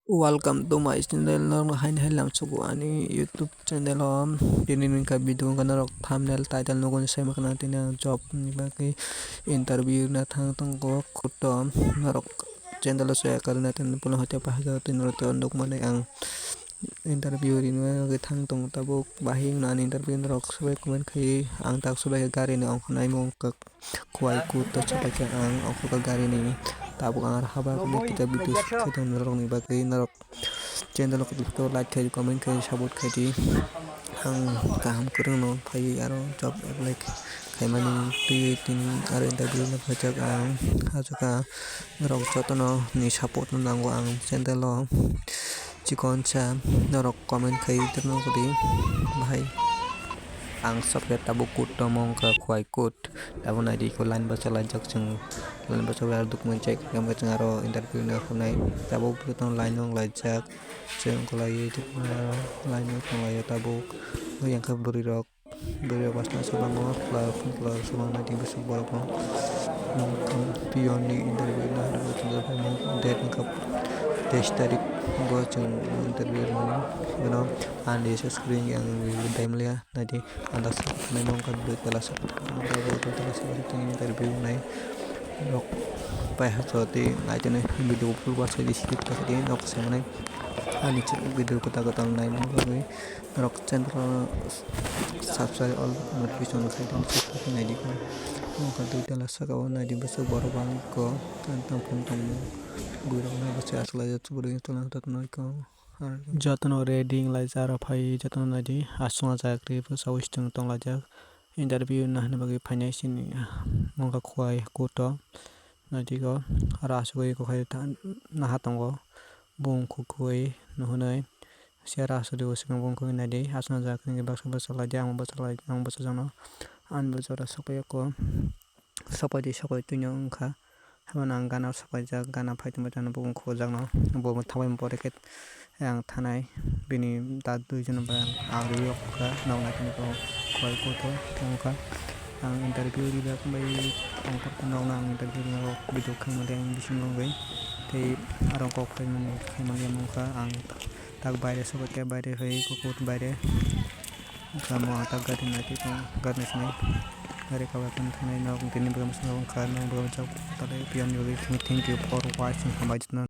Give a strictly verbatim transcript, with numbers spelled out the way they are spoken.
Welcome to my channel. Norok haino hai lamsogo ani YouTube channel o. Tini ni ka video wngkha norok thumbnail, title nugwi sai mankha, tini ang job ni bagwi interview na thang tongo. Kuto norok channel o soya karwi na tini puila hoite pahaijak tini norok to nukmani ang interview rina bagwi thang tongo tabuk. Bahai wngno ani interview norok subai comment khai ang tak subai kha gari ni ongkhornai mung kok. Khwai kut to chapaikha ang o kok gari ni tabuk ang haba khe kisa video shoot khaitong norok ni bagwi norok channel o like khai comment khai support khai di ang kaham kwrwng no phaiwi aro job apply khaimani twiwi tini aro interview no phaijak ang aswk norok jotono ni support no nango ang channel o. Chikonsa norok comment khai tongno kodi bahai. Ang software tabuk kut tongmo wngkha khwai kut. Tabuk naidi iko line bachalaijak chwng. Line bachalaijak document check khe chwng aro interview no hwnwi. Tabuk line wnglaijak chwng kwlaiwi line wng tonglaio tabuk. Yang khe bwrwi rok. Bwrwi rok bwskango chwla phung chwla swbang naidi bwswk borok rok peon ni interview no date wngkha teis tarik bo chwng interview rwmani. Bono ani screen yang daimliya naidi andas nai mongkha dui tala sak interview nai rok pai ha chwla tei nai tini video full watch khai di skip khai di nok sai mwnai ani video kwtal kwtal nai mwnai. Norok channel o subscribe all notification khai di, subscribe khai naidi kho. Wngkha dui tala saka o naidi bwswk borok bang kho tang tang phone tongmung bwrwi rok nai bwswk achuk laijak chubui tongmung tongmung kho. Jotono ready wng laijak aro phai jotono naidi aswk chakri bwsa wising tong laijak interview nahani bagwi phainai chini wngkha khwai kuto naidi kho aro asugwi kok hai naha tongo bung kukui nuhunui. Sera aswk di o swkang bung khe naidi aswk no jak hwnwi baksa bwsajak laidi ang bwsajak laidi ang bwsajakno ani bo jora sokpaiya kho sokpaidi sokpai twino wngkha. Haino ang gana sokpaijak gana phai tongbai tongno bung khujakno bo thangbai pore khe ang thanai bini da duijon bai ang rwui rok kha nok naitugwi tongo khwlai khe wngkha. Ang interview rwui rok bai tongkha nok no ang interview rwui rok video khaimani ang bisingo wngwi tei aro kok phaimani khaimani wngkha ang. Tak baire sobai khe baire phai kukur baire. Samo tak gari nai tei gari nai sinai gari kaba tong thangnai nok tini bwkha bwskango wngkha nok bwkha bwskango thangnai pion yogwi thank you for watching hambai jotno.